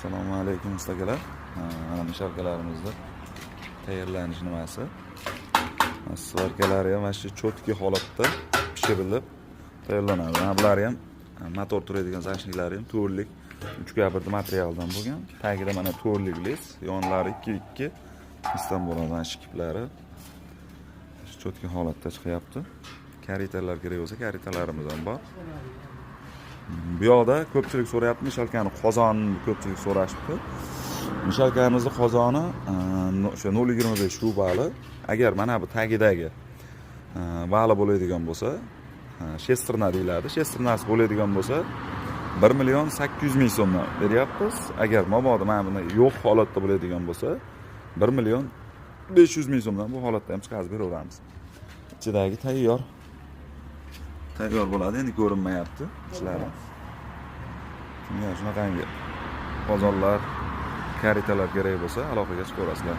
Assalomu alaykum, ustakalar. Mana мешалка larimizni tayyorlanish nimasi. Сварка lari ham mana shu чёткий holatda pishirilib tayyorlanadi. Mana bulari ham motor turadigan зашник lari ham to'rtlik, 3 ga 1 materialdan bo'lgan. Tagida mana to'rtlik лист, yonlari 2 2 misdan bo'ladi. Mana шкив lari чёткий holatda chiqyapti. Корыта lar kerak bo'lsa, корыта larimiz ham bor. Bu yoqda ko'pchilik so'rayapti, мешалка ni qozonini ko'pchilik so'rashibdi. Мешалка mizni qozoni o'sha 0,25 вал i. Agar mana bu tagidagi вал i bo'ladigan bo'lsa, шестерня deyiladi. Шестерня si bo'ladigan bo'lsa, 1 million 800 ming so'mdan beryapmiz. Agar mabodo mana buni yo'q holatda bo'ladigan bo'lsa, 1 million 500 ming so'mdan bu holatda ham chiqarib beraveramiz. Ichidagi tayyor. Tayyor bo'ladi, endi ko'rinmayapti ichlari. Kimga shunaqangi qozonlar, корыта lar kerak bo'lsa, aloqaga chiqaverasizlar.